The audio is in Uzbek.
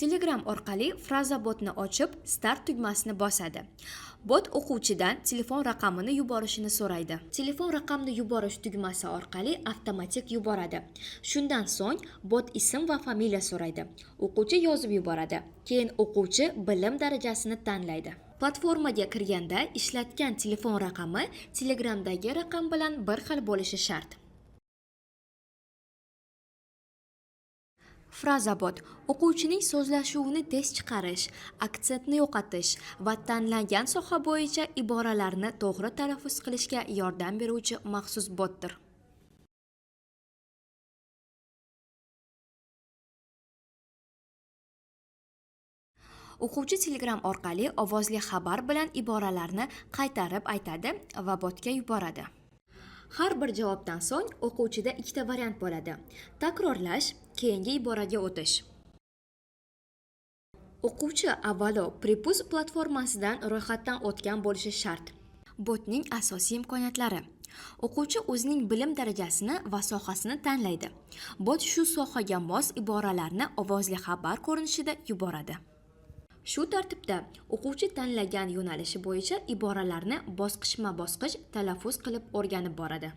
Telegram orqali Frazabotni ochib, Start tugmasini bosadi. Bot o'quvchidan telefon raqamini yuborishini so'raydi. Telefon raqamini yuborish tugmasi orqali avtomatik yuboradi. Shundan so'ng bot ism va familiya so'raydi. O'quvchi yozib yuboradi. Keyin o'quvchi bilim darajasini tanlaydi. Platformaga kirganda ishlatgan telefon raqami Telegramdagi raqam bilan bir xil bo'lishi shart. Frazabot o'quvchining so'zlashuvini tez chiqarish, aksentni yo'qotish va tanlangan soha bo'yicha iboralarni to'g'ri talaffuz qilishga yordam beruvchi maxsus botdir. O'quvchi Telegram orqali ovozli xabar bilan iboralarni qaytarib aytadi va botga yuboradi. Har bir javobdan so'ng o'quvchida ikkita variant bo'ladi: takrorlash, keyingi iboraga o'tish. O'quvchi avvalo Prepuz platformasidan ro'yxatdan o'tgan bo'lishi shart. Botning asosiy imkoniyatlari: o'quvchi o'zining bilim darajasini va sohasini tanlaydi. Bot shu sohaga mos iboralarni ovozli xabar ko'rinishida yuboradi. Shu tartibda o'quvchi tanlagan yo'nalishi bo'yicha iboralarni bosqichma-bosqich talaffuz qilib o'rganib boradi.